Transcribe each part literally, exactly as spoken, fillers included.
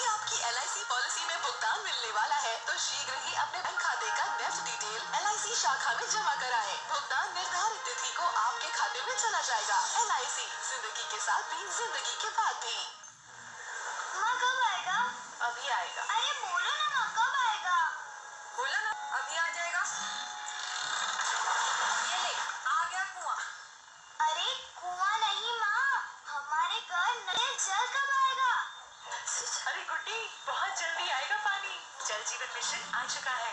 आपकी LIC policy में भुगतान मिलने वाला है, तो शीघ्र ही अपने बैंक खाते का नेफ्ट डिटेल एलआईसी शाखा में जमा कराएं। भुगतान निर्धारित तिथि को आपके खाते में चला जाएगा। एलआईसी, जिंदगी के साथ भी, जिंदगी के बाद भी। माँ, कब आएगा? अभी आएगा। अरे बोलो ना माँ, कब आएगा? बोला ना, अभी आ जाएगा। ये ले, आ गया कुआं। अरे कुआं नहीं माँ, हमारे घर नल में जल कब आएगा? अरे गुड्डी, बहुत जल्दी आएगा पानी। जल जीवन मिशन आ चुका है।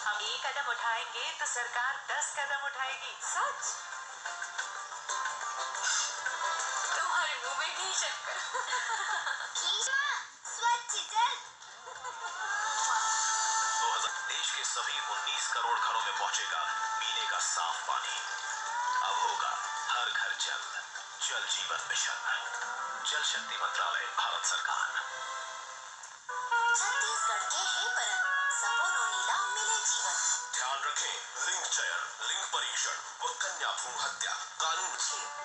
हम एक कदम उठाएंगे तो सरकार दस कदम उठाएगी। सच? तुम्हारे मुंह में घी शक्कर। घी माँ, स्वच्छ जल। दो हज़ार, देश के सभी उन्नीस करोड़ घरों में पहुंचेगा पीने का साफ पानी। अब होगा हर घर जल। जल जीवन मिशन, जल शक्ति मंत्रालय, भारत सरकार। छत्तीसगढ़ के हे परन, सबो नोनी ला मिले जीवन। ध्यान रखें, लिंग चयन, लिंग परीक्षण व कन्या भ्रूण हत्या कानून।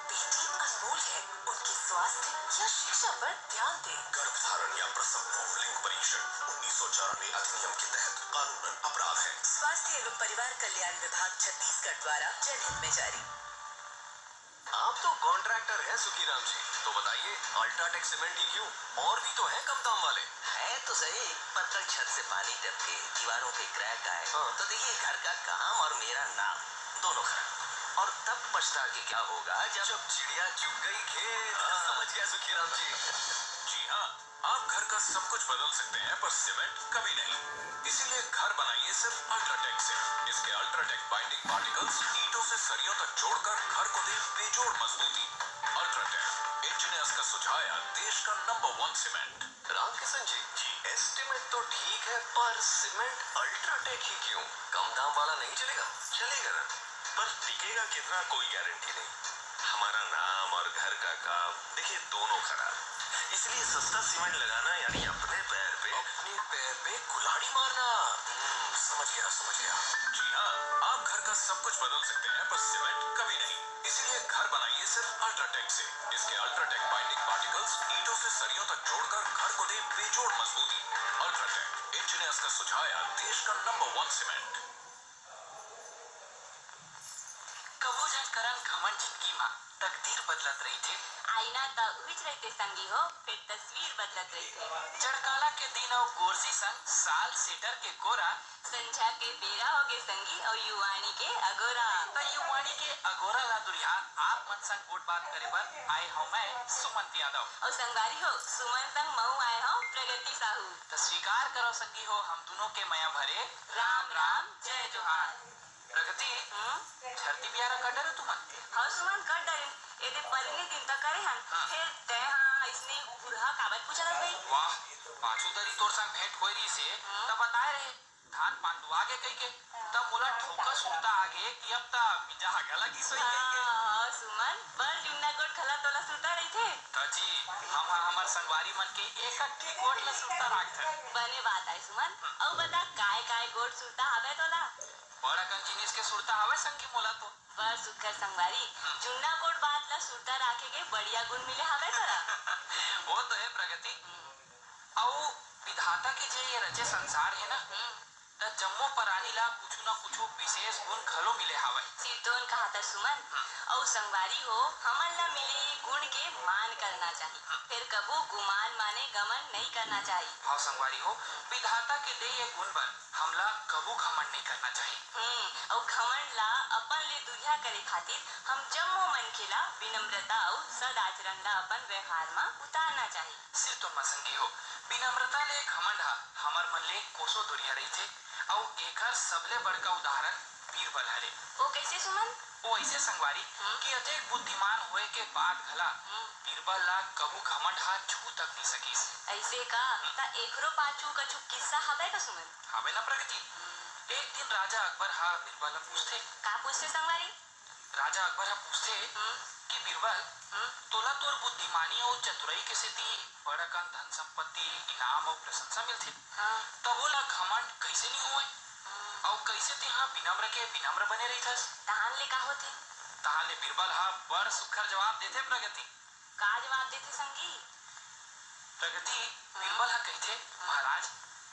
बेटी अनमोल है, उनके स्वास्थ्य या शिक्षा पर ध्यान दें। गर्भ धारण या प्रसव पूर्व लिंग परीक्षण उन्नीस सौ चौरानवे अधिनियम के तहत कानूनन अपराध है। स्वास्थ्य एवं परिवार कल्याण विभाग छत्तीसगढ़ द्वारा जनहित में जारी। आप तो कॉन्ट्रैक्टर हैं सुखीराम जी, तो बताइए अल्ट्राटेक सीमेंट ही क्यों? और भी तो हैं कम दाम वाले। है तो सही, पत्थर छत से पानी टपके, दीवारों पे क्रैक आए, हाँ। तो देखिए घर का काम और मेरा नाम दोनों खराब। और तब पछता के क्या होगा जब जब चिड़िया चुग गई खेत। हाँ। समझ गया सुखीराम जी। जी हाँ, आप घर का सब कुछ बदल सकते हैं, पर सीमेंट कभी नहीं। इसीलिए घर बनाइए सिर्फ अल्ट्राटेक से। इसके अल्ट्राटेक बाइंडिंग पार्टिकल्स ईंटों से सरियों तक जोड़कर घर को दे बेजोड़ मजबूती। अल्ट्राटेक, इंजीनियर्स का सुझाया देश का नंबर वन सीमेंट। रामकिशन जी, जी। एस्टिमेट तो ठीक है, पर सीमेंट अल्ट्राटेक ही क्यों? कम दाम वाला नहीं चलेगा? चलेगा ना, पर टिकेगा कितना, कोई गारंटी नहीं। हमारा नाम और घर का काम, देखिए, दोनों खराब। इसलिए सस्ता सीमेंट लगाना यानी अपने पैर पे, अपने पैर पे कुल्हाड़ी मारना। हम्म, समझ गया, समझ गया। जी हाँ, आप घर का सब कुछ बदल सकते हैं, पर सीमेंट कभी नहीं। इसीलिए घर बनाइए सिर्फ अल्ट्राटेक से। इसके अल्ट्राटेक बाइंडिंग पार्टिकल्स ईंटों से सरियों तक जोड़कर घर को दे बेजोड़ मजबूती। अल्ट्राटेक, इंजीनियर्स का सुझाया देश का नंबर वन सीमेंट। कभू झन करन घमंड जिंदगी मा, तकदीर बदलत रहिथे। आईना त उहिच रहिथे संगी हो, फेर तस्वीर बदलत रहिथे। जड़काला के दिन अउ गोरसी संग साल सेटर के कोरा। संझा के बेरा होगे संगी अउ युवानी के अगोरा। त युवानी के अगोरा ला दुरिहार आप मन संग गोठ बात करे बर आए हौं मैं सुमंत यादव। अउ संगवारी हो, सुमन संग महूं आए हौं प्रगति साहू। त स्वीकार करव संगी हो हम दुनों के मया भरे राम राम, जय जोहार। प्रगति, हम्म? धरती बियारा कर डरे तुमन? हव सुमन, कर डरेन। एदे परिनी दिन त करे हन। हाँ। फेर तैं हा अइसने बुरहा काबर पूछत हस बे? वाह, पाछू दरी तोर संग भेंट होय रहिसे, हम्म। त बताए रहे, धान पान लुआ गे कहिके, त मोला ठोका सुरता आगे कि अब त मिजाहा घला गिस होही कहिके। हाँ, हव सुमन, बड़ जुन्ना गोठ घला तोला सुरता रहिथे। त जी, हम हा हमर संगवारी मन के एकट्ठी गोठ ल सुरता राखथन। बने बात आय सुमन, हम्म। अउ बता काय काय गोठ सुरता हावय तोला? बड़ अकन जिनिस के सुरता हवय संगी मोला तो। बड़ सुग्घर संगवारी, हम्म। जुन्ना गोठ बात ला सुरता राखे के बढ़िया गुण मिले हवय तोला। वो तो हे प्रगति। हम्म। अउ विधाता के जे ये रचे संसार हे ना, हम्म। त जम्मो परानी ला कुछु न कुछु विशेष गुण घलो मिले हवय। सिरतोन कहाथस सुमन, हम्म। अउ संगवारी हो, हमन ला मिले ये गुण के मान करना चाही। हम्म। फेर कभू गुमान माने घमंड नइ करना चाही। हव संगवारी हो, विधाता के दे ये गुण बर हमला कभू घमंड नइ करना चाही। हम्म, अउ घमंड ला अपन ले दूरिहा करे खातिर हम जम्मो मनखे ला विनम्रता अउ सदाचरण ला अपन व्यवहार म उतारना चाही। सिरतोन म संगी हो, विनम्रता ले घमंड ह हमर मन ले कोसों दूरिहा रहिथे, अउ एखर सबले बड़का उदाहरण बीरबल हरे। वो कइसे सुमन? वो अइसे संगवारी हम्म। कि अतेक बुद्धिमान होए के बाद घला हम्म। बीरबल ला कभू घमंड ह छू तक नइ सकिस। अइसे का? हम्म। त एखरो पाछू कछु किस्सा हवय का सुमन? हावय ना प्रगति। हम्म। एक दिन राजा अकबर ह बीरबल ल पूछथे। का पूछथे संगवारी? राजा अकबर ह पूछथे हम्म। कि बीरबल, हम्म। तोला तोर बुद्धिमानी अउ चतुरई के सेती बड़ अकन धन संपत्ति, इनाम अउ प्रशंसा मिलथे। हाँ। त ओला घमंड कइसे नइ होवय? हम्म। अउ कइसे तेंहा विनम्र के विनम्र बने रहिथस? तहान ले का होथे? तहान ले बीरबल ह बड़ सुघ्घर जवाब देथे प्रगति। का जवाब देथे संगी? प्रगति, बीरबल ह कहिथे, "महाराज,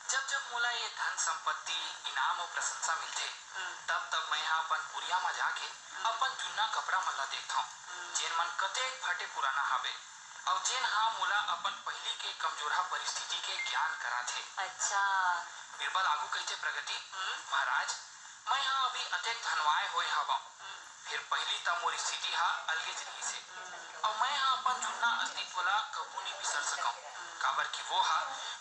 जब जब मोला ये धन संपत्ति, इनाम अउ प्रशंसा मिलथे, हम्म। तब तब मैं ह अपन कुरिया म जाके हम्म। अपन जुन्ना कपड़ा मन ला देखथंव, हम्म। जेन मन कतेक फटे पुराना हावे, अउ जेन ह मोला अपन पहिली के कमजोरहा परिस्थिति के ज्ञान कराथे।" अच्छा। बीरबल आगू कहिथे, "प्रगति, हम्म। महाराज, मैं ह अभी अतेक धनवाय होय हवंव, हम्म। फेर पहिली त मोर स्थिति ह अलगेच रिहिस हे, अउ मैं ह अपन जुन्ना अस्तित्व ला कभू नइ बिसर सकंव, काबर कि वो ह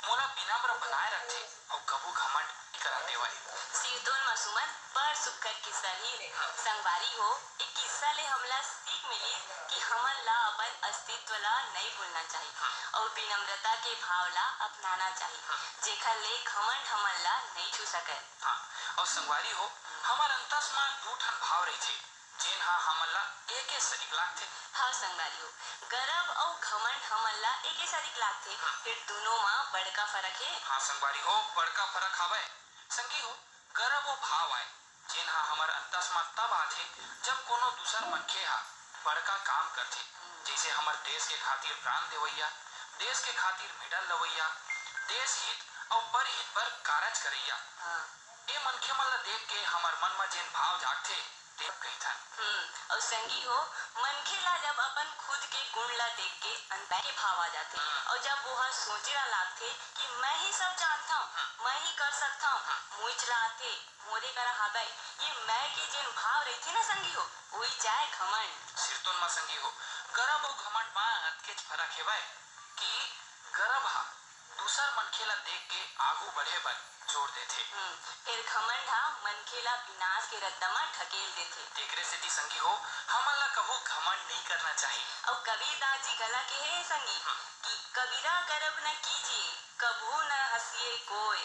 मोला विनम्र बनाए रखथे अउ कभू घमंड नइ करन देवय।" सिरतोन म सुमन बड़ सुघ्घर किस्सा लिहिस हे। संगवारी हो, ए किस्सा ले हमला सीख मिलिस कि हमन ला अपन अस्तित्व ला नइ भूलना चाही अउ विनम्रता के भाव ला अपनाना चाही, जेखर ले घमंड हमन ला नइ छू सकय। हाँ, अउ संगवारी हो, हमर अंतस म दू ठन भाव रहिथे, जेन ह हमन ला एके सरीक लागथे। हाँ संगवारी हो, गरब अउ घमंड हमन ला एके सरीक लागथे, हम्म। फेर दूनों म बड़का फरक हे। हाँ संगवारी हो, बड़का फरक हावय। संगी हो, गरब ओ भाव आय, जेन ह हमर अंतस म तब आथे, जब कोनो दूसर मनखे ह बड़का काम करथे, जइसे हमर देश के खातिर प्राण देवइया, देश के खातिर मेडल लवइया, देश हित अउ परहित बर कारज करइया। हाँ। ए मनखे मन ल देख के हमर मन म जेन भाव जागथे, तेन कहिथन। हम्म, अउ संगी हो, मनखे ला जब अपन खुद के गुण ला देख के अनबय के भाव आ जाथे, हम्म। अउ जब वो ह सोचे ला लागथे कि मैं ही सब जानथंव, हम्म। मैं ही कर सकथंव, हम्म। मुइच ला आथे, मोरे करा हावय, ये मैं के जेन भाव रहिथे ना संगी हो, उही चाहे घमंड। सिरतोन म संगी हो, गरब अउ घमंड म अतकेच फरक हेवय कि गरब ह दूसर मनखे ला देख के आगू बढ़े बर जोर देथे। हम्म, फेर घमंड ह मनखे ला विनाश के रद्दा म ढकेल देथे। तेकरे सेती संगी हो, हमन ला कभू घमंड नइ करना चाही। अउ कबीरदास जी घला केहे हे संगी हम्म। कि "कबीरा गरब न कीजिए, कभू न हंसिए कोय,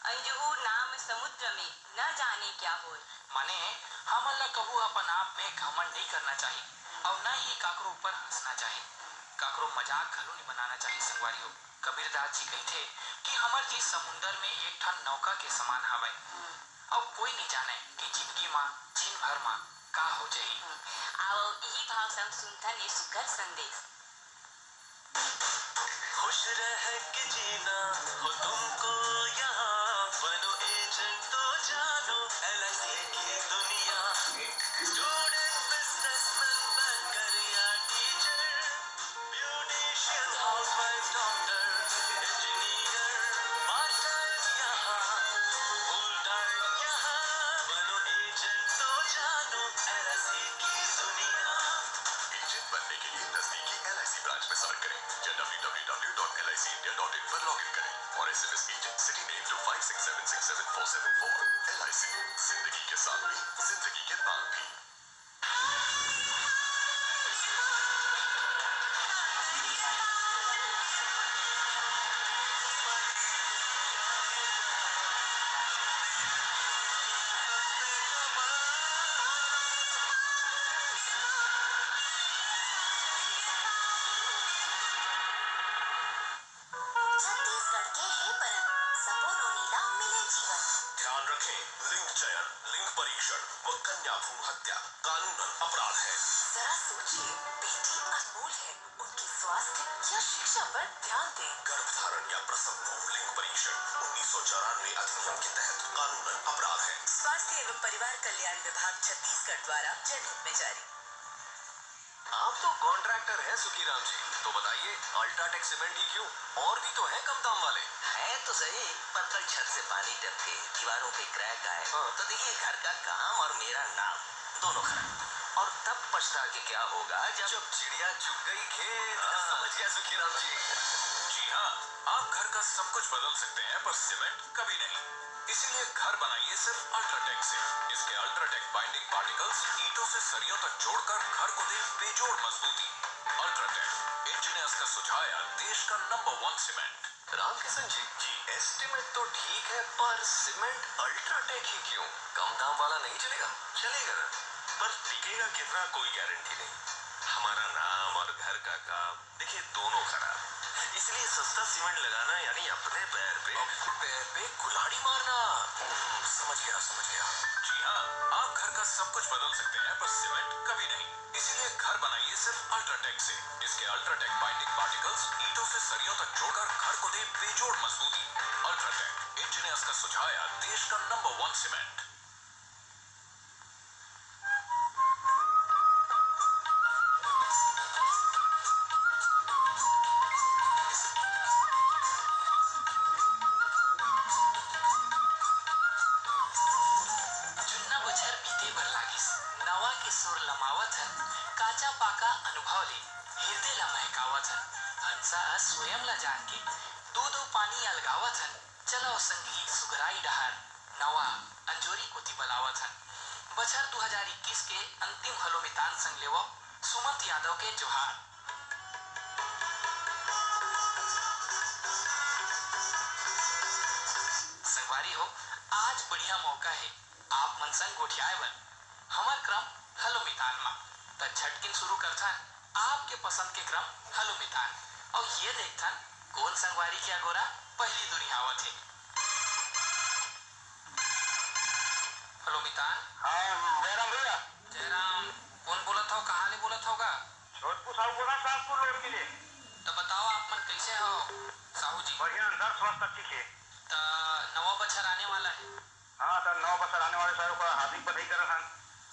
अंजहू नाम समुद्र में, न जाने क्या होय।" माने, हमन ला कभू अपन आप में घमंड नइ करना चाही अउ न ही काकरो ऊपर हंसना चाही। काकरो मजाक घलो नइ बनाना चाही संगवारी हो। कबीरदास जी कहिथे कि हमर जीव समुंदर में एक ठन नौका के समान हावय। अउ कोई नइ जानय कि जिनगी म छिन भर म का हो जाही। हम्म, आओ इही भाव संग सुनथन ये सुघर संदेश। खुश रह के जीना हो तुमको यहाँ, बनो एजेंट तो जानो एलआईसी की दुनिया। स्टूडेंट, बिजनेसमैन, बैंकर या teacher, beautician, housewife, doctor, engineer, part time यहाँ, फुल टाइम यहाँ, बनो एजेंट तो जानो एलआईसी की दुनिया। एजेंट बनने के लिए नजदीकी एलआईसी ब्रांच में संपर्क करें या W W W dot LIC India dot in पर लॉग इन करें और SMS agent city name two five six seven six seven four seven four. LIC, जिंदगी के साथ भी, जिंदगी के बाद भी। छत्तीसगढ़ के हे परन, सपो नोनी ला मिले जीवन। ध्यान रखें, लिंग चयन, लिंग परीक्षण व कन्या भ्रूण हत्या कानूनन अपराध है। जरा सोचिए, बेटी अनमोल है, उनके स्वास्थ्य या शिक्षा पर ध्यान दें। गर्भधारण या प्रसव पूर्व लिंग परीक्षण उन्नीस सौ चौरानवे अधिनियम के तहत कानूनन अपराध है। स्वास्थ्य एवं परिवार कल्याण विभाग छत्तीसगढ़ द्वारा जनहित में जारी। आप तो कॉन्ट्रैक्टर हैं सुखीराम जी, तो बताइए अल्ट्राटेक सीमेंट ही क्यों, और भी तो हैं कम दाम वाले। है तो सही, पर कल छत से पानी टपके, दीवारों पे क्रैक आए, हाँ। तो देखिए घर का काम और मेरा नाम दोनों खराब। और तब पछता के क्या होगा जब जब चिड़िया चुग गई खेत। हाँ। समझ गया सुखीराम जी। जी हाँ, आप घर का सब कुछ बदल सकते हैं पर सीमेंट कभी नहीं। इसीलिए घर बनाइए सिर्फ अल्ट्राटेक से। इसके अल्ट्राटेक बाइंडिंग पार्टिकल्स ईंटों से सरियों तक जोड़कर घर को दे बेजोड़ मजबूती। अल्ट्राटेक, इंजीनियर्स का सुझाया देश का नंबर वन सीमेंट। रामकिशन जी, जी। एस्टिमेट तो ठीक है, पर सीमेंट अल्ट्राटेक ही क्यों? कम दाम वाला नहीं चलेगा? चलेगा ना, पर टिकेगा कितना, कोई गारंटी नहीं। हमारा नाम और घर का काम, देखिए, दोनों खराब। इसलिए सस्ता सीमेंट लगाना यानी अपने पैर पे, अपने पैर पे कुल्हाड़ी मारना। हम्म, समझ गया, समझ गया। जी हाँ, आप घर का सब कुछ बदल सकते हैं, पर सीमेंट कभी नहीं। इसीलिए घर बनाइए अल्ट्राटेक से। इसके अल्ट्राटेक बाइंडिंग पार्टिकल्स ईंटों से सरियों तक जोड़कर घर को दे बेजोड़ मजबूती। अल्ट्राटेक, इंजीनियर्स का सुझाया देश का नंबर वन सीमेंट। जुन्ना बछर बीते बर लागिस, नवा के सुर लमावत हन, काचा पाका अनुभव ले हिरदे ला महकावत हन। हंसा अस स्वयं ला जान के दू दू पानी अलगावत हन। चलव संगी सुघराई डहार, नवा अंजोरी कोति बलावत हन। बछर दू हजार इक्कीस के अंतिम हलो मितान संग लेवव सुमंत यादव के जोहार। संगवारी हो, आज बढ़िया मौका हे आप मन संग गोठियाए बर। हमर क्रम हलो मितान मा, त झटकिन शुरू करथन आपके पसंद के क्रम हलो मितान। अउ ये देखथन कोन संगवारी के अगोरा पहिली दुरिहावत हे। हलो मितान। हाँ, जयराम भैया। जयराम, कोन बोलत हव, कहाँ ले बोलत हव गा? छोटकू साहू बोला, सासपुर रोड के लिए। त बताओ आप मन कैसे हव साहू जी? बढ़िया, अंदर स्वस्थ अच्छी से। त नवा बछर आने वाला हे। हाँ, त नवा बछर आने वाले साहू का हार्दिक बधाई करत हन।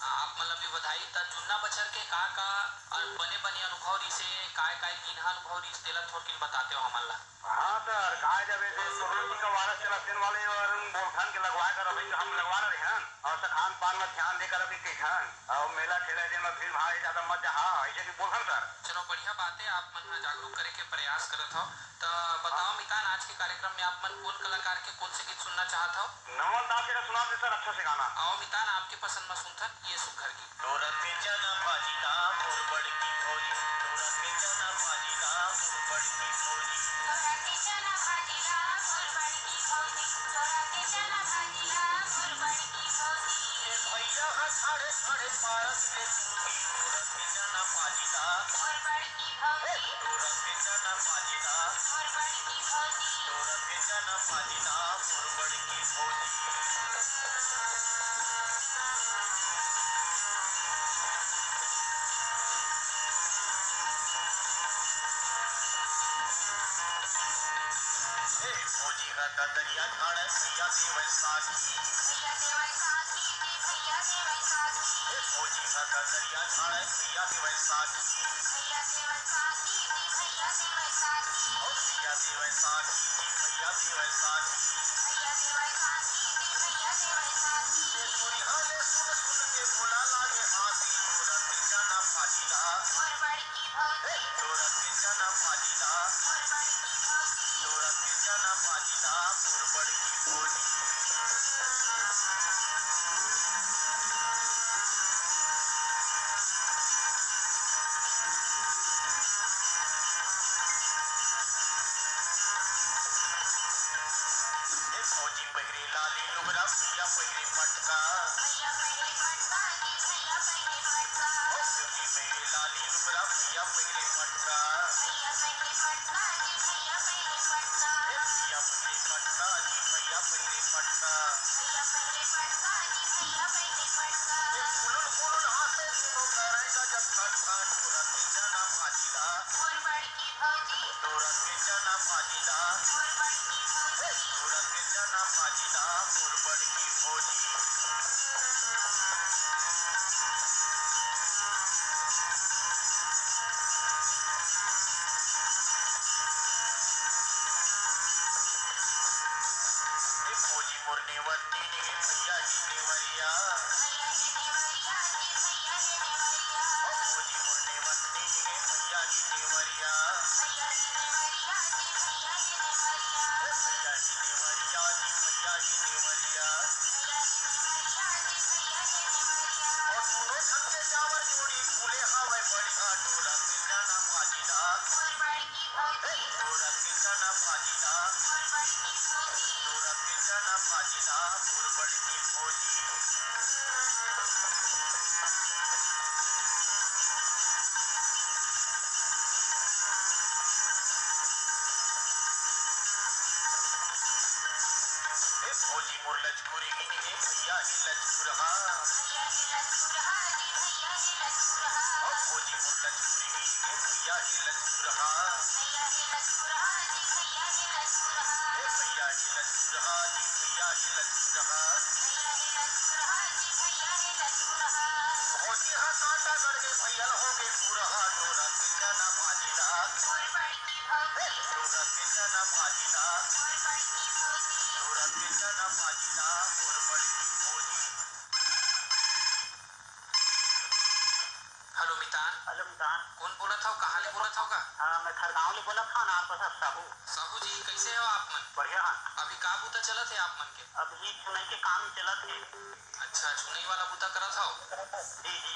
हाँ, आप मन ला भी बधाई। त जुन्ना बछर के का का अउ बने बने अनुभव रिसे, काय काय गिनहा अनुभव रिस, तेला थोरकिन बताते हो हमन ला। हाँ सर, काय जब ऐसे कोरोना का वायरस चला तेन वाले और बोलथन के लगवाए कर अभी हम लगवा रहे हैं और से खान पान में ध्यान देकर अभी कइथन और मेला ठेला जे में भीड़ भाड़ ज्यादा मत जहा, ऐसे भी बोलथन सर। चलो बढ़िया बात है, आप मन ह जागरूक करे के प्रयास करत हो। त बताओ मितान, आज के कार्यक्रम में आप मन कोन कलाकार के कोन से गीत सुनना चाहत हो? नमन दास के सुना दे सर, अच्छा से गाना। आओ मितान, आपके पसंद में सुनथन ये सुघर गीत। तोरा के चना भाजी ला मोर बड़की भौजी, तोरा के चना भाजी ला मोर बड़की भौजी। तोरा के चना भाजी ला मोर बड़की भौजी, तोरा के चना भाजी ला मोर बड़की भौजी। ए भैया हा खाड़े खाड़े पारत ले सूजी, तोरा के चना भाजी ला मोर बड़की भौजी। तोरा के चना भाजी ला मोर बड़की भौजी। तोरा के चना भाजी ला मोर बड़की भौजी। ए भौजी हा ददरिया झाड़े भैया देवै साखी। भैया देवै साखी, जी भैया देवै साखी। ए भौजी हा ददरिया झाड़े भैया देवै साखी। भैया देवै साखी, जी भैया देवै साखी। ओ भैया देवै साखी, जी भैया देवै साखी। भैया देवै साखी, जी भैया देवै साखी। ए टुरिहा ले सुन सुन के मोला लागे आसी, तोरा के चना भाजी ला। मोर बड़की भौजी। ए तोरा के चना भाजी ला। मोर बड़की भौजी। तोरा के चना भाजी ला, मोर बड़की भौजी। ए भौजी पहिरे लाली लुगरा, भैया पहिरे पटका। भैया पहिरे पटका, जी भैया पहिरे पटका। ओ भौजी पहिरे लाली लुगरा, भैया पहिरे पटका। भैया पहिरे पटका, जी भैया पहिरे पटका। ए भैया पहिरे पटका, जी भैया पहिरे पटका। भैया पहिरे पटका, जी भैया पहिरे पटका। ए फुलुल फुलुल हाथे दुनो करे गजब खटखट, तोरा के चना भाजी ला। मोर बड़की भौजी। तोरा के चना भाजी ला। मोर बड़की भौजी। तोरा के चना भाजी ला, मोर बड़की भौजी। ए भौजी मोर नेवंती निगे भैया ही नेवरिया। भैया ही नेवरिया, जी भैया ही नेवरिया। ओ भौजी मोर नेवंती निगे भैया ही नेवरिया। भैया ही नेवरिया, जी भैया ही नेवरिया। ए भैया ही नेवरिया, जी भैया ही नेवरिया। भैया ही नेवरिया, जी भैया ही नेवरिया। ओ दुनो झन के जावर जोड़ी फूले हवय बढ़िया, तोरा के चना भाजी ला। मोर बड़की भौजी। तोरा के चना भाजी ला। मोर बड़की भौजी। तोरा के चना भाजी ला, मोर बड़की भौजी। ए भौजी मोर लचकुरी गिनी, ए भैया ही लचकुरहा। भैया ही लचकुरहा, जी भैया ही लचकुरहा। ओ भौजी मोर लचकुरी भैया ही लग रहा। भैया ही लग रहा जी, भैया ही लग रहा। ए भैया ही लग रहा जी, भैया ही लग रहा। भैया ही लग रहा जी, भैया ही लग रहा। भौजी हा कांटा गड़ के भैया हो गे पूरा, डोरा के जना भाजी ला। मोर बड़की भौजी। डोरा के जना भाजी ला। मोर बड़की भौजी। डोरा के जना भाजी ला, मोर बड़की भौजी। हेलो मितान। हेलो मितान। कोन बोलत हव? कहाँ ले बोलत हव गा? हाँ, मैं खरगांव ले बोलत हव, नाम पता साहू। साहू जी, कैसे हो आप मन? बढ़िया हन। अभी का बुता चलत हे आप मन के? अभी चुनई के काम चलत हे। अच्छा, चुनई वाला बुता करत हव? जी, जी।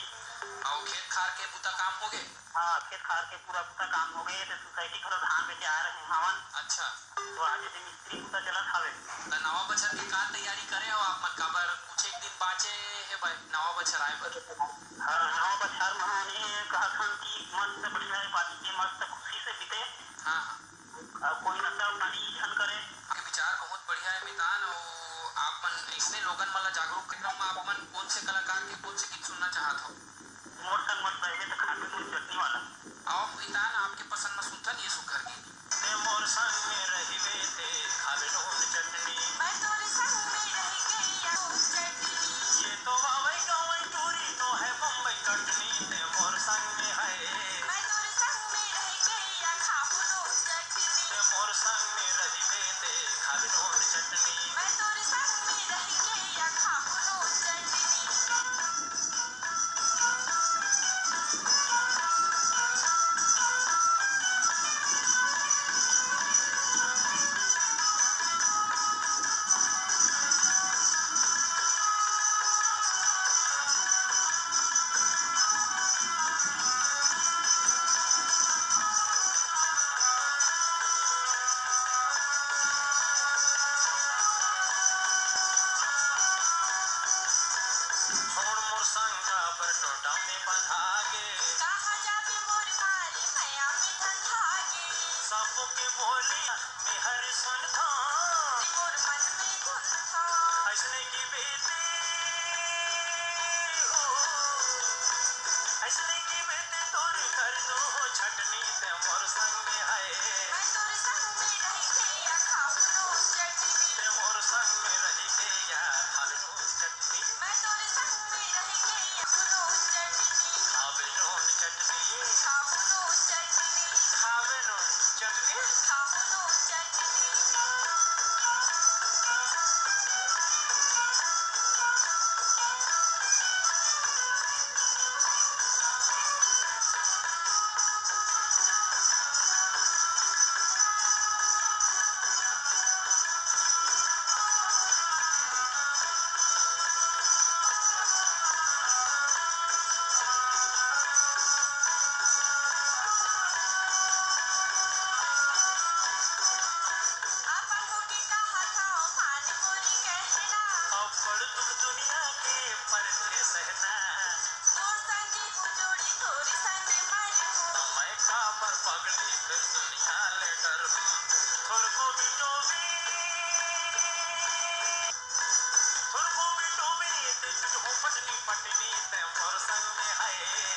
अउ खेत खार के बुता काम हो गे? हाँ, खेत खार के पूरा बुता काम हो गे, तो सोसाइटी घलो धान बेचे आए रहे हवन। अच्छा। तो आज दिन मिस्त्री बुता चलत हवे। त नवा बछर के का तैयारी करे हो आप मन? काबर कुछ एक दिन बाचे हे भाई, नवा बछर आए बर। हाँ, नवा बछर म हमन ये कहत हन कि मस्त बढ़िया पार्टी के मस्त खुशी से बीते। हाँ, हाँ। अउ कोई नशा पानी झन करे। ये विचार बहुत बढ़िया हे मितान, अउ आप मन इसने लोगन मन ला जागरूक कार्यक्रम म आप मन कोन से कलाकार के कोन से गीत सुनना चाहत हो? मोर संग मत रहिबे त खाबे नून चटनी वाला। आओ मितान, आपके पसंद म सुनथन ये सुघर गीत। ते मोर संग में रहिबे ते खाबे नून चटनी। मैं तोरे संग में रह गई या नून चटनी। ये तो वावई गवई टूरी, तो है बम्बई कटनी, ते मोर संग में है। मैं तोरे संग में रह गई या खाबो नून चटनी। ते मोर संग में रहिबे ते खाबे नून चटनी। मैं तोरे संग में रह गई या खाबो नून चटनी। छोड़ मोर संग काबर टोटा में बंधा गे। कहाँ जाबे मोर मारे मया में धंधा गे। सबो के बोली में हर सुनथों। मोर मन में घुलथों। अइसने की बीती हो, अइसने की बीती तोर कर दो हो छटनी ते मोर संग में है। मैं तोर संग में रह के या खाऊ नून चटनी। ते मोर संग में रह के या खाऊ नून चटनी। मैं तोरे संग में रह के या खाबो नून चटनी। खाबे नून चटनी। खाबे नून चटनी। खाबो नून चटनी। अपन होके कहत हव, मान मोरी कहना। अब्बड़ दुख दुनिया के परथे सहना। तोर संगी हो जोड़ी, तोरी संग मरहूँ। मैं काबर पगली फिर दुनिया ले डरहूँ। थोरको बिटोबे, थोरको बिटोबे, ते तुझ हो पटनी पटनी, ते मोर संग में है।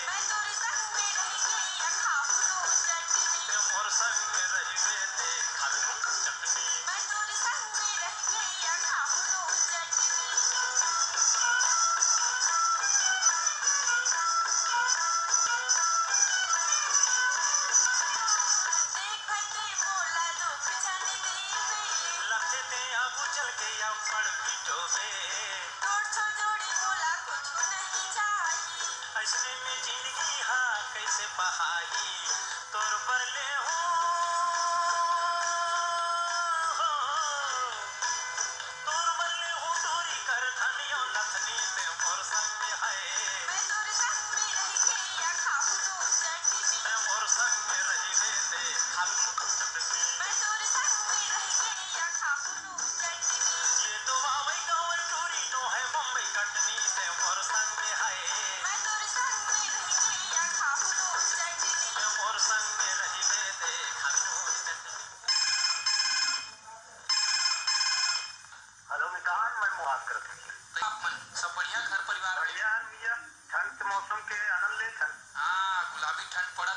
मैं तोरे संग में रह के या खाबो नून चटनी। ते मोर संग में रहिबे, ते खाबे नून चटनी। मैं तोरे संग में रह के या खाबो नून चटनी। देख भई के मोला दुख झन देबे।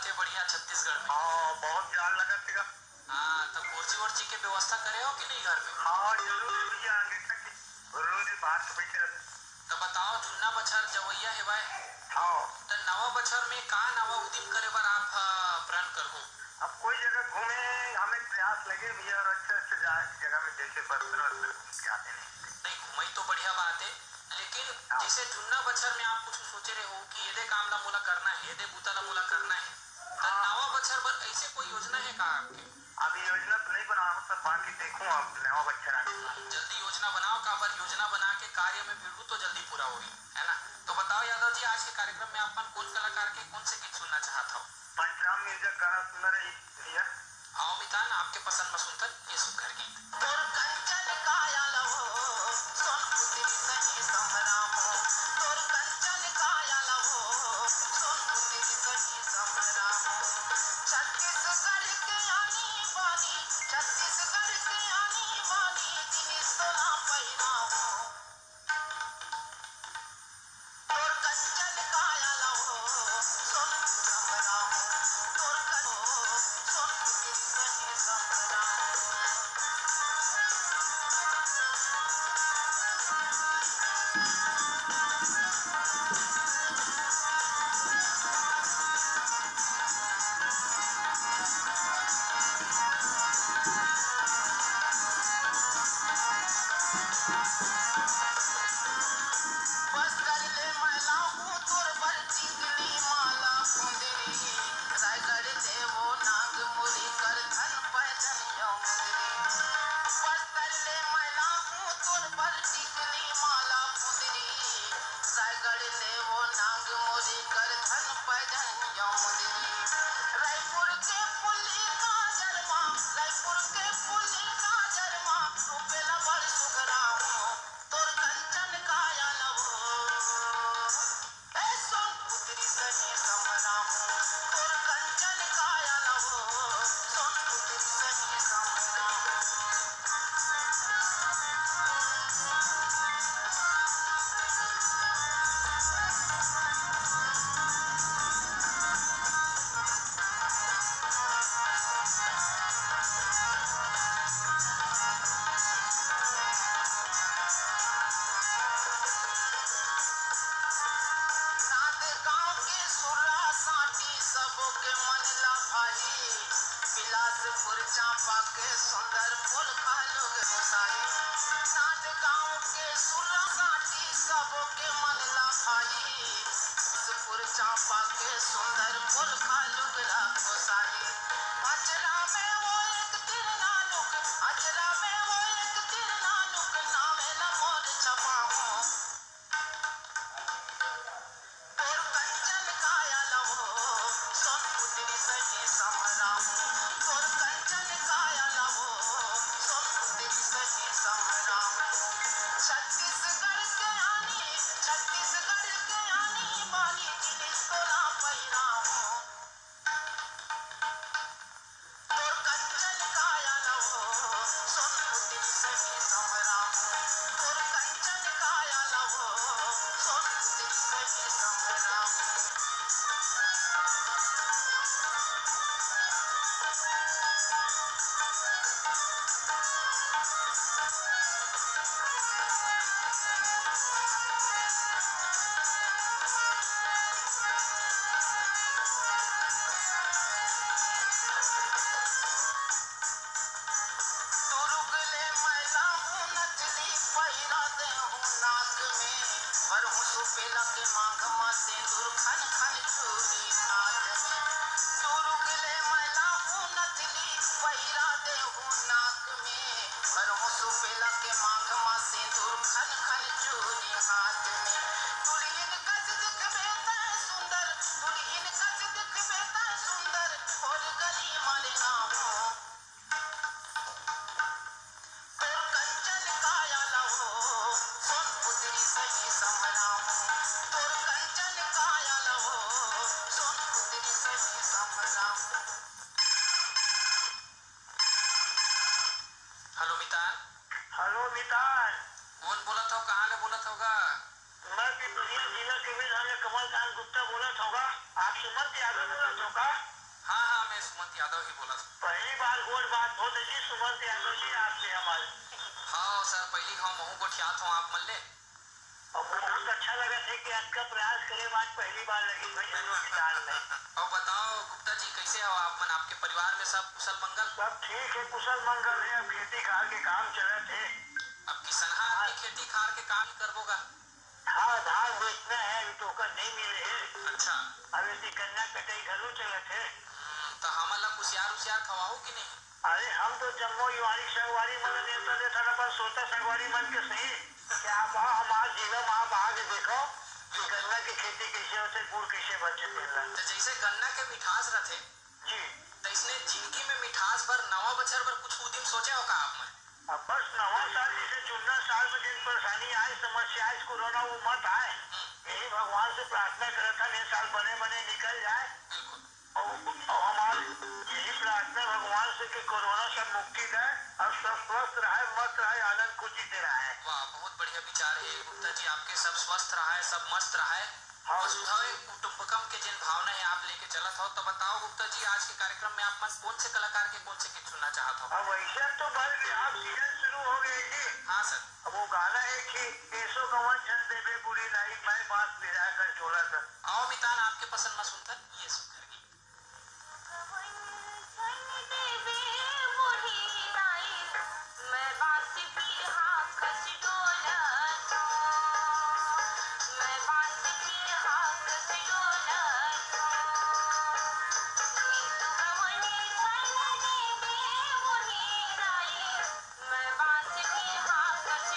थे बढ़िया छत्तीसगढ़ में। हाँ, बहुत जाड़ लगत हे गा। हाँ, त बोरची वोरची के व्यवस्था करे हो कि नहीं घर में? हाँ, जरूर, जरूर, ये आगे तक जरूर ये बात पे बैठे रहते। त बताओ, जुन्ना बछर जवइया हेवय, हाँ। त नवा बछर में का नवा उदिम करे बर आप, अ, प्रण करहू? अब कोई जगह घूमे, हमें प्रयास लगे भैया, और अच्छे अच्छे जा-, जगह में जैसे बर्तन वर्तन घूम के आते हैं। नहीं, घूमई तो बढ़िया बात है, लेकिन हाँ। जैसे जुन्ना बछर में आप कुछ सोचे रहे हो कि एदे काम ला मोला करना है, एदे बूता ला मोला करना है, त हाँ। नवा बछर बर ऐसे कोई योजना है का आपके? अभी योजना तो नहीं बना हूँ सर, बाकी देखूँ अब नवा बछर आने के बाद। जल्दी योजना बनाओ, काबर योजना बना के कार्य में भिड़ू तो जल्दी पूरा होही, है ना? तो बताओ यादव जी, आज के कार्यक्रम में अपन कोन कलाकार के कोन से गीत सुनना चाहत हव? पंचराम म्यूजिक गाना सुंदर है भैया। आओ मितान, आपके पसंद में सुनथन ये सुघर गीत। तोर कंचन काया लवो, सोन पुतरी सही समरामो। तोर कंचन काया लवो, सोन पुतरी सही समरामो। छत्तीसगढ़ के आनी बानी, छत्तीसगढ़ के आनी बानी, जिनिस तोला पहिरामो। तोर कंचन काया लवो, सोन समरामो। तोर कन-, सोन पुतरी सही समरामो। बस्तर ले मैं लाहूँ तोर बर टिकली माला फुंदरी, रायगढ़ ले वो नाग मुरी कर धन पैजनिया मुंदरी। बस्तर ले मैं लाहूँ तोर बर टिकली माला फुंदरी, रायगढ़ ले वो नाग मोरी कर धन पैजनिया मुंदरी। रायपुर के पुली काजर मा, रायपुर के पुली काजर मा, रूपेला बड़ सुघरामो। तोर कंचन काया लवो, ए सोन पुतरी सही समरामो। तोर कंचन काया लवो, सोन पुतरी सही समरामो। नांदगांव के सुर्रा सांटी सबो के मन ला भाई, बिलासपुर चांपा के सुंदर पोलखा लुगरा साड़ी। नांदगांव के सुर्रा सांटी सबो के मन ला भाई, बिलासपुर चांपा के सुंदर पोलखा लुगरा को साड़ी। अचरा में वो एक तिरना लुक, अचरा में वो एक तिरना लुक, नामे ला मोर छपाऊं। तोर कंचन काया लवो, सोन पुतरी सही समरामो। तोर कंचन काया लवो, सोन पुतरी सही समरामो। छत्तीसगढ़ के आनी, छत्तीसगढ़ के आनी बानी जिनिस तोला पहिरामो। तोर कंचन काया लवो, सोन पुतरी सही समरामो। तोर कंचन काया लवो, सोन पुतरी सही समरामो। तुरुक ले मैं लाहूं नथली, पहिरा देहूं नाक में, भरहूं सुपेला के मांग मा सिंदूर, खन खन चूड़ी हाथ में। तुरुक ले मैं लाहूं नथली, पहिरा देहूं नाक में, भरहूं सुपेला के मांग मा सिंदूर, खन खन चूड़ी हाथ में। दुल्हिन कस दिखबे तैं सुंदर, दुल्हिन कस दिखबे तैं सुंदर, और गली मा ले लाहूं। तोर कंचन काया लवो, सोन पुतरी सही समरामो। तोर कंचन काया लवो, सोन पुतरी सही समरामो। हेलो मितान। हेलो मितान। कौन बोलत हो, कहाँ ले बोलत हो गा? मैं पिपरिया जिला के भी धन ले कमलकांत गुप्ता बोलत होगा। आप सुमंत यादव बोलत हो का? हाँ, हाँ, मैं सुमंत यादव ही बोलत हूँ। पहली बार गोठ बात होत हे जी सुमंत यादव जी आपसे हमारे। हाँ सर, पहली हम महू गोठियात हूँ आप मन ले। अउ बहुत अच्छा लगत हे कि आपका प्रयास करे बात पहली बार लगी भाई, जरूर विचार में। अउ बताओ गुप्ता जी, कैसे हो आप मन? आपके परिवार में सब कुशल मंगल? सब ठीक हे, कुशल मंगल हे। अब खेती खार के काम चलत हे। अब किसनहा आदमी खेती खार के काम ही करबो गा। हाँ, धान बेचना हे, अभी तो ओकर नहीं मिले हे। अच्छा। अब एती गन्ना कटाई घलो चलत हे। हम्म, तो हमन ला कुसियार उसियार खवाहू कि नहीं? अरे, हम तो जम्मो युवारी संगवारी मन ला नेवता देथन, अपन श्रोता संगवारी मन के सही, कि आप आओ, हमार जिला म आप आके देखो कि गन्ना के खेती कैसे होथे, गुड़ कैसे बचे तेला। तो जैसे गन्ना के मिठास रथे, जी। तइसने जिनगी में मिठास बर, नवा बछर बर कुछ उदिम सोचे हो का आप मन? अब बस नवा साल जैसे जुन्ना साल में जेन परेशानी आए, समस्या आए, कोरोना वो मत आए। हम्म। यही भगवान से प्रार्थना करत हन, ये साल बने बने निकल जाए। बिल्कुल। अउ, अउ हमार यही प्रार्थना भगवान से कि कोरोना से मुक्ति दे, अउ सब स्वस्थ रहे, मस्त रहे, आनंद खुशी से रहे। वाह, बहुत बढ़िया विचार हे गुप्ता जी आपके, सब स्वस्थ रहे, सब मस्त रहे। हाँ। वसुधैव कुटुंबकम के जेन भावना हे आप लेके चलत हो, तो बताओ गुप्ता जी, आज के कार्यक्रम में आप मन कौन से कलाकार के कौन से गीत सुनना चाहत हो? अब वैसे तो बस बिहाव सीजन शुरू हो गए जी। हाँ सर। अब वो गाना हे कि "एसो गवन झन देबे बुरी लाई, मैं बांस बिरहा कर चोला सर।" आओ मितान, आपके पसंद में सुनथन ये सुंदर गीत। गवन झन देबे बुरी लाई, मैं बांस बिरहा कस डोलत हूँ, मैं बांस बिरहा कस डोलत हूँ। नितु गवन झन देबे बुरी लाई, मैं बांस बिरहा कस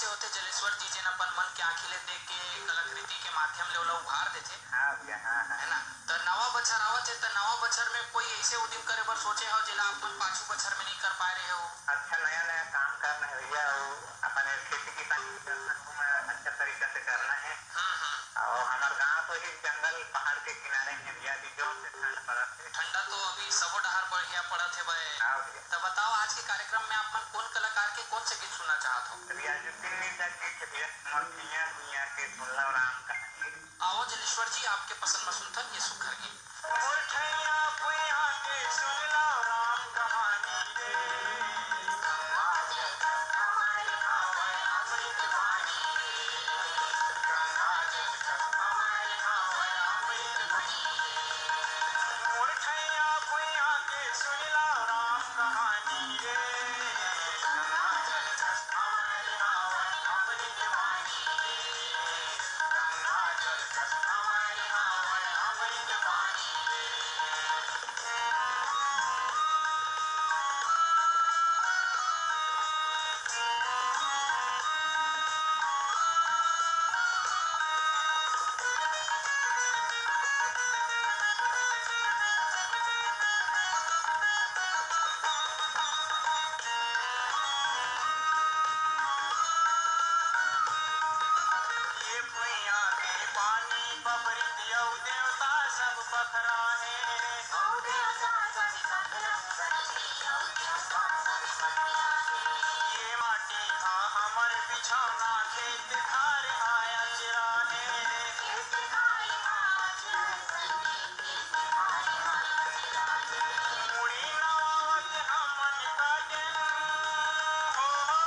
होथे जलेश्वर जी, जेन अपन मन के आँखी ले देख के कलाकृति के माध्यम ले ओला उभार देथे। हाँ भैया, हाँ, हाँ। है ना? त नवा बछर आवत हे, त नवा बछर में कोई ऐसे उदिम करे बर सोचे हो, जेला अपन पाछू बछर में नहीं कर पाए रहे हो? अच्छा, नया नया काम करना है भैया, अउ अपन खेती किसानी करना है, अच्छा तरीका से करना है। हम्म, हम्म। अउ हमर गांव तो ही जंगल पहाड़ के किनारे है भैया, अभी जोर से ठंड पड़त है। ठंडा तो अभी सबो डहार बढ़िया पड़त हे भाई। हाँ भैया। त बताओ, आज के कार्यक्रम में आप मन कोन कलाकार के कोन से गीत सुनना चाहत हो? रियाजुद्दीन मिर्जा गीत है भैया, मोर भैया भैया के सुन लो राम कहानी। आओ जलेश्वर जी, आपके पसंद में सुनथन ये सुघर गीत। मोर ठैया भुइयां के सुन लो राम कहानी रे। गंगा जल हमारे हवय अमृत पानी रे। गंगा जल हमारे हवय अमृत पानी रे। मोर ठैया भुइयां के सुन लो राम कहानी रे। गंगा जल हमारे हवय अमृत पानी रे। गंगा जल हमारे हवय अमृत पानी रे। ये भुइयां के पानी बबरी अउ देवता सब पखरा हे। अउ देवता सब पखरा हे। ये माटी हा हमर बिछौना, खेत खार हा अचरा हे। खेत खार हा अचरा हे। मुड़ी नवावत हमन काटेन, हो, हो,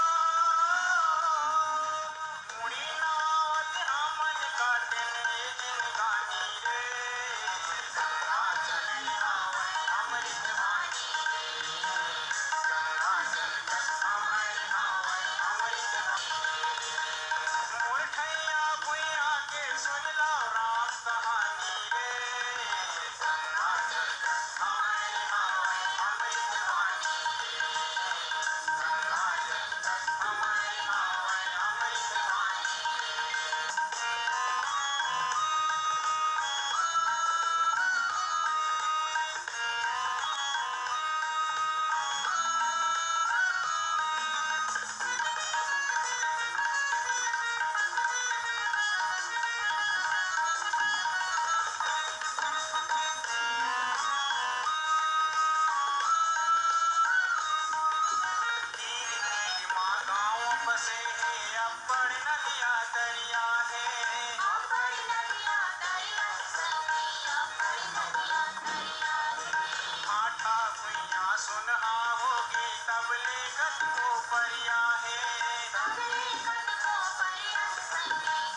मुड़ी नवावत हमन काटेन ए जिनगानी रे। गंगा जल हवय अमृत पानी रे। गंगा जल हवय अमृत पानी रे। मोर ठैया भुइयां के सुन लो राम कहानी रे। गंगा जल हमारे हवय अमृत पानी रे। गंगा जल हमारे हवय अमृत पानी रे। तीर तीर मा गाँव बसे हे, अब्बड़ नदिया दरिया हे। अब्बड़ नदिया दरिया हे, अब्बड़ नदिया दरिया हे। भाठा भुइयां सोनहा होगे, तब ले कतको परिया हे। तब ले कतको परिया हे,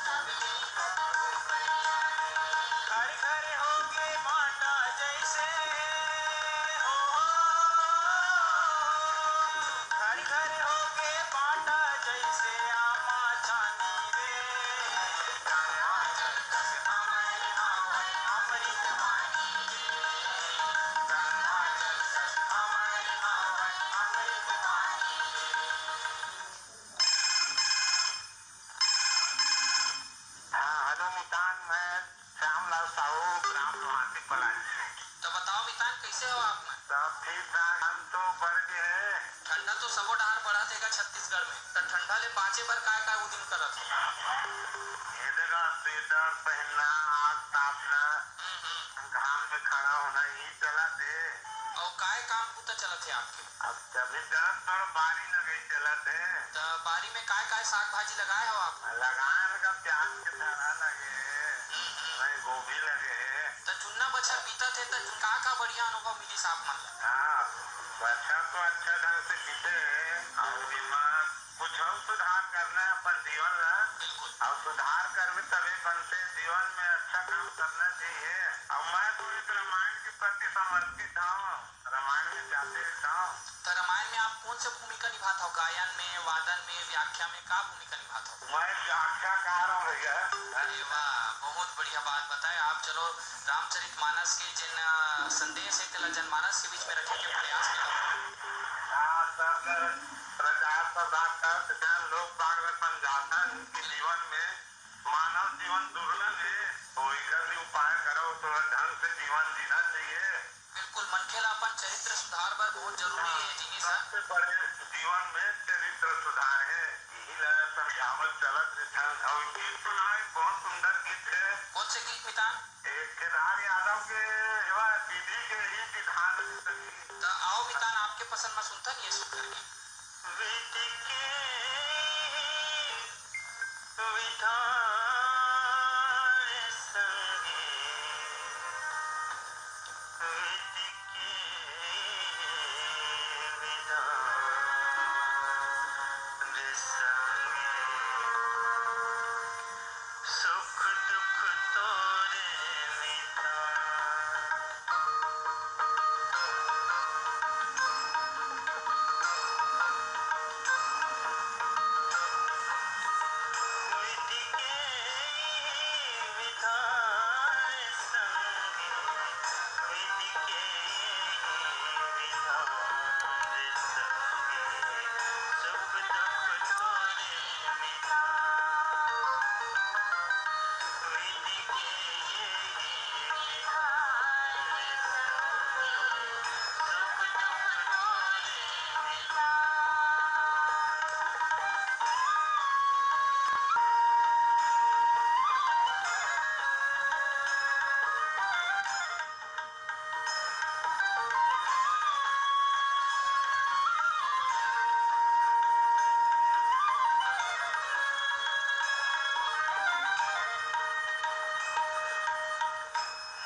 तब ले कतको परिया हे। घर घर होगे बांटा जैसे, हो, हो। घर घर होगे बांटा जैसे आमा छानी रे। गंगा जल कस अमर हवय अमृत पानी रे। गंगा जल कस अमर हवय अमृत पानी रे। हाँ, हेलो मितान, मैं श्यामलाल साहू, ग्राम लोहारती पलानी। तो बताओ मितान, कैसे हो आप मन? सब ठीक ठाक, ठंड तो बढ़ गे हे। ठंडा तो सबो डहार बढ़त हे गा छत्तीसगढ़ में। तो ठंडा ले बाँचे बर काय-काय उदिम करत हो? ये देखा, स्वेटर पहनना, आग तापना, हम्म, हम्म। घाम में खड़ा होना, यही चलत हे। अउ काय काम बुता चलत हे आपके? अब जमीन जरा थोड़ा बारी लगे चलत हे। त बारी में काय-काय साग भाजी लगाए हो आप? लगाए हन गा, प्याज के थरहा लगे हे, हम्म, हम्म। वही गोभी लगे हे। त जुन्ना बछर बीतत हे, त का-का बढ़िया अनुभव मिलिस आप मन ला? हाँ, बछर तो अच्छा ढंग से बीते हे, अउ एमा कुछ अउ सुधार करना हे अपन जीवन ला। बिल्कुल। अउ सुधार करबे तभे बनथे, जीवन में अच्छा काम करना चाहिए। अउ मैं तो इस रामायण के प्रति समर्पित हूँ। रामायण में जाते रहता हूँ। त रामायण में आप कौन से भूमिका निभात हो? गायन में, वादन में, व्याख्या में का भूमिका निभात हो? मैं व्याख्याकार हूँ भैया। अरे वाह, बहुत बढ़िया बात बताए आप। चलो, रामचरित मानस के जिन, अ, संदेश हे, तेला जनमानस के बीच में रखे के प्रयास करत हो। हाँ, सब प्रचार प्रसार कर, लोग बाग में समझा में मानव जीवन दुर्लभ हे, तो एकर भी उपाय करो। थोड़ा ढंग से जीवन जीना चाहिए। बिल्कुल, मनखे ला अपन चरित्र सुधार बर बहुत जरूरी हे जिनिस ह। सबसे बड़े जीवन में चरित्र सुधार हे, यही ला समझावत चलत रिथन। अउ गीत सुनाए, बहुत सुंदर गीत हे। कौन से गीत मितान? ए, केदार यादव के, एवा, विधि के ही विधान। त आओ मितान, आपके पसंद में सुनथन ये सुंदर गीत। विधि के विधान संगे, विधि के विधान संगे, सुख दुख तोरे विधान।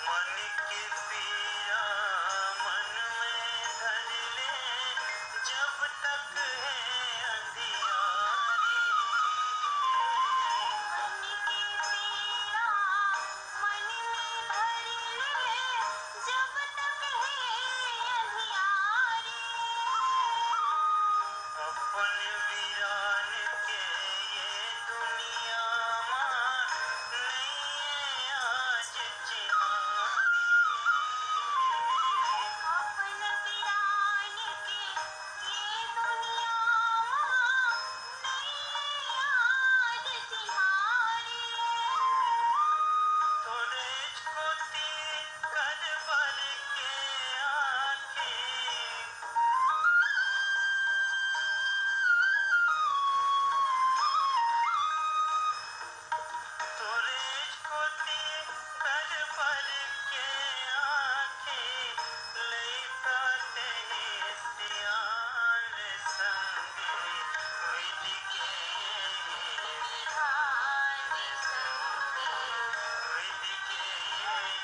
मन के पीरा मन में धर ले, जब तक है अंधियारी। मन के पीरा मन में धर ले, जब तक है अंधियारी। अपन वीरान के ये दुनिया मा नइये आज चिन्हारी। अपन वीरान के ये दुनिया मा नइये आज चिन्हारी। तोरे कोती कर बर के आँखी तोरे कोती कर बर के आँखी, लइका तेही सियान संगी, विधि के विधान संगी, विधि के विधान।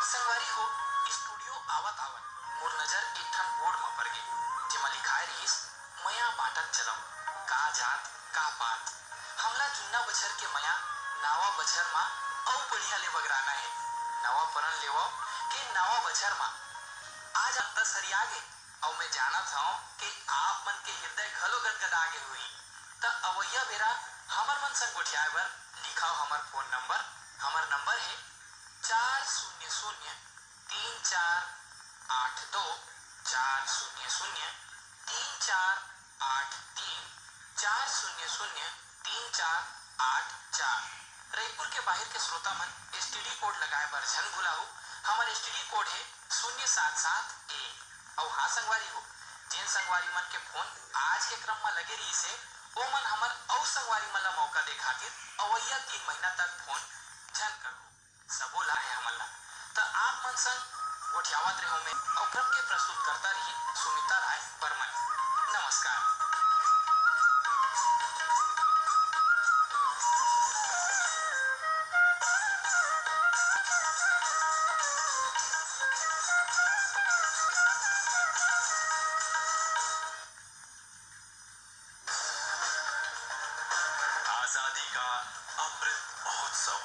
संगवारी हो, स्टूडियो आवत आवत मोर नजर एक ठन बोर्ड म परगे, जेमा लिखाय रिहिस, "मया बांटत चलव, का जात, का पात।" हमला जुन्ना बछर के मया नावा बछर म अउ बढ़िया ले बगराना हे। नवा परन लेवव के नावा बछर म। आज अंता सरिया गे, अउ मैं जानत हंव के आप मन के हिरदय घलो गदगदा गे होही। त अवइया बेरा हमर मन संग गोठियाय बर लिखव हमर फोन नंबर। हमर नंबर हे चार शून्य शून्य तीन चार आठ दो, चार शून्य शून्य तीन चार आठ तीन, चार शून्य शून्य तीन चार आठ चार। रईपुर के बाहिर के श्रोता मन एसटीडी कोड लगाए बर झन भुलाहू। हमर एसटीडी कोड हे शून्य सात सात ए। अउ हाँ संगवारी हो, जेन संगवारी मन के फोन आज के क्रम म लगे रहिस हे, ओमन हमर अउ संगवारी मन ल मौका दे खातिर अवइया तीन महीना तक फोन झन करहू। सबो ला हे हमन ला। त आप मन संग गोठियावत रेहेंव मैं, अउ क्रम के प्रस्तुतकर्ता रहिन सुमिता राय बर्मन। नमस्कार। आज आजादी का अमृत महोत्सव।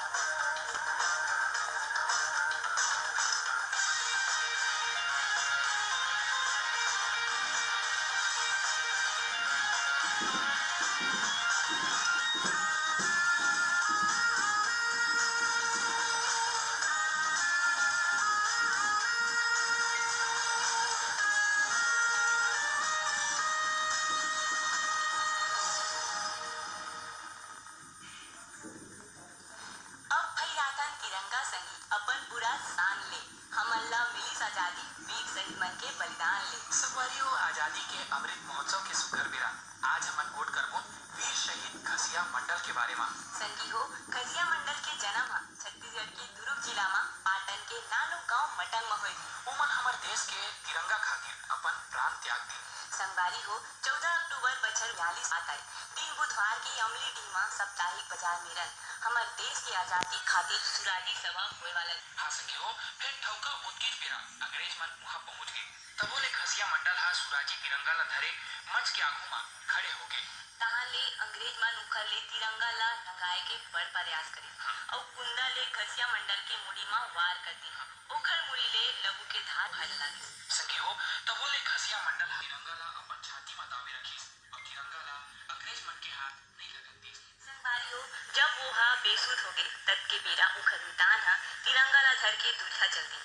अब फैलाथन तिरंगा संगी अपन पूरा शान ले, हमन ला मिलिस आजादी वीर शहीद मन के बलिदान ले। संगवारी हो, आजादी के अमृत महोत्सव के सुघर बेरा आज हमन गोठ करबो वीर शहीद घसिया मंडल के बारे मा। संगी हो, घसिया मंडल के जन्म ह छत्तीसगढ़ के दुरूग जिला मा पाटन के नानू गांव मटंग मा होय रिहिस। ओमन हमर देश के तिरंगा खातिर अपन प्राण त्याग दिन। संगवारी हो, चौदह अक्टूबर बछर बयालीस आत आय। दिन बुधवार के अमली डीह मा साप्ताहिक बाजार मेरन हमर देश के आजादी खातिर सुराजी सभा होय वाला। हाँ संगी हो, फेर ठौका ओतकेच बेरा अंग्रेज मन उहाँ पहुँच गे। तभो ले घसिया मंडल ह सुराजी तिरंगा ल धरे मंच के आगू मा खड़े हो गे। तहाँ ले अंग्रेज मन उखर ले तिरंगा ल नंगाए के बड़ प्रयास करिन अउ कुंदा ले घसिया मंडल के मुड़ी मा वार कर दिन। ओखर मुड़ी ले लहू के धार बहे लागिस। संगी हो, तभो ले घसिया मंडल ह तिरंगा ल अपन छाती मा दाबे रखिस अउ तिरंगा ल अंग्रेज मन के हाथ नइ लगन दिस। संगवारी हो, जब वो ह बेसुध होगे, ततके बेरा ओखर मितान ह तिरंगा ल धर के दुरिहा चल दिन।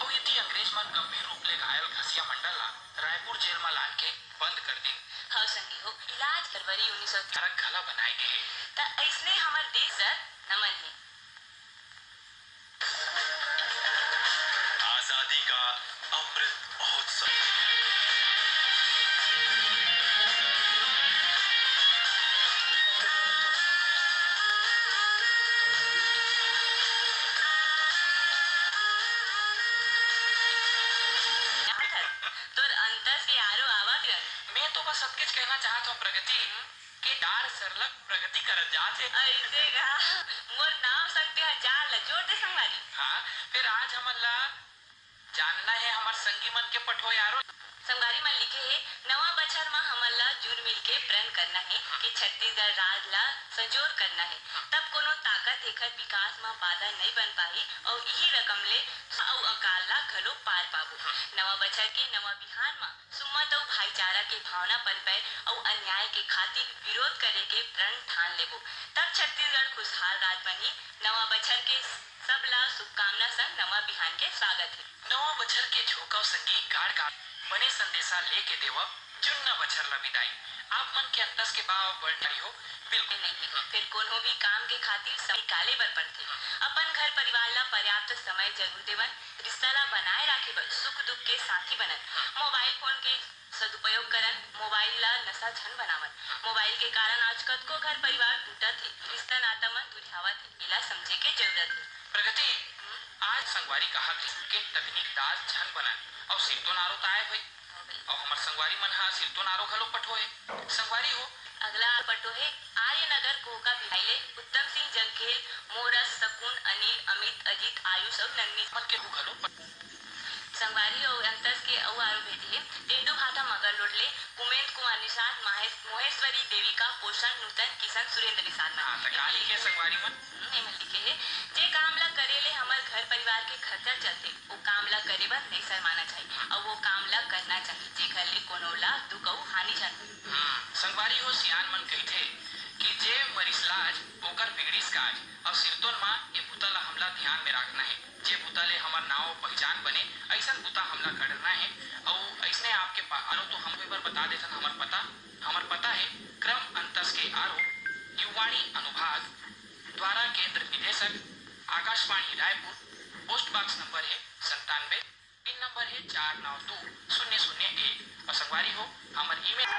अउ इति अंग्रेज मन गंभीर रूप ले घायल घसिया मंडल ल रायपुर जेल म लान के बंद कर दिन। हव संगी हो, इलाज फरवरी उन्नीस सौ अठारह घला बनाए गे हे। त अइसने हमर देश ल नमन हे। आजादी का अमृत महोत्सव। तोर अंतस के आरो आवा किरण। मैं तो बस अतकेच कहना चाहत हूँ प्रगति, के जाड़ सरलग प्रगति करत जात हे। अइसे का? मोर नाम संग तेहा जाड़ ल जोड़ दे संगवारी। हाँ, फेर आज हमन ला जानना हे हमर संगी मन के पठोय आरो। संगवारी मन लिखे हे, नवा बछर म हमन ला जुर मिल के प्रण करना हे कि छत्तीसगढ़ राज ला संजोर करना हे, तब कोनो ताकत एखर विकास म बाधा नइ बन पाही अउ इही रकम ले अउ अकाल ला घलो पार पाबो। नवा बछर के नवा बिहान म सुम्मत अउ भाईचारा के भावना पनपय अउ अन्याय के खातिर विरोध करे के प्रण ठान लेबो, तब छत्तीसगढ़ खुशहाल राज बनही। नवा बछर के सबला शुभकामना संग नवा बिहान के स्वागत हे। नवा बछर के झोंका संगी गाड़ गाड़ बने संदेशा लेके देवव जुन्ना बछर ला विदाई। आप मन के अंतस के भाव बढ़िया हो, बिल्कुल। नहीं, फिर कोनो भी काम के खातिर समय निकाले बर पड़थे। अपन घर परिवार ला पर्याप्त समय जरूर देवन। रिश्ता ला बनाए राखे बर सुख दुख के साथी बनन। मोबाइल फोन के सदुपयोग करन, मोबाइल ला नशा झन बनावन। मोबाइल के कारण आज कतको घर परिवार टूटत हे, रिश्ता नाता मन दुरिहावत हे, एला समझे के जरूरत हे। प्रगति, आज संगवारी कहत हे के तकनीक दास झन बनन अउ सिरतोन आरो त आए होई। अउ हमर संगवारी मन ह सिरतोन आरो घलो पठो हे। संगवारी हो, अगला पटो हे आर्यनगर कोहका भिलाई ले उत्तम सिंह जंगखेल, मोरस, सकुन, अनिल, अमित, अजीत, आयुष अउ नंदनी मन के हु घलो पट- संगवारी अउ अंतस के अउ आरो भेजे हे, टेंडू भाटा मगरलोड ले कुमेंद कुमार निषाद, माहेश, मोहेश्वरी देविका, पोषण, नूतन, किशन, सुरेंद्र निषाद मन। हाँ, त का लिखे संगवारी मन? हम्म, एमन लिखे हे, जे काम ला करे ले हमर घर परिवार के खर्चा चलथे, ओ काम ला करे बर नइ शर्माना चाही, अउ ओ काम ला करना चाही, जेखर ले कोनो ला दुख अउ हानि झन होय। हम्म, संगवारी हो, सियान मन कहिथे कि जे मरिस लाज, ओकर बिगड़िस काज, अउ सिरतोन म ए बुता ला हमला धियान में राखना हे। जे बुता ले हमर नाव अउ पहिचान बने, अइसन बुता हमला करना हे, अउ अइसने आपके पा-, आरो तो हम एक बार बता देथन हमर पता, हमर पता हे क्रम अंतस के आरो, युवाणी अनुभाग, द्वारा केंद्र निदेशक, Akashvani Raipur, post box number हे संतानवे, पिन नंबर हे चार नौ दू शून्य शून्य एक। अउ संगवारी हो, हमर ईमेल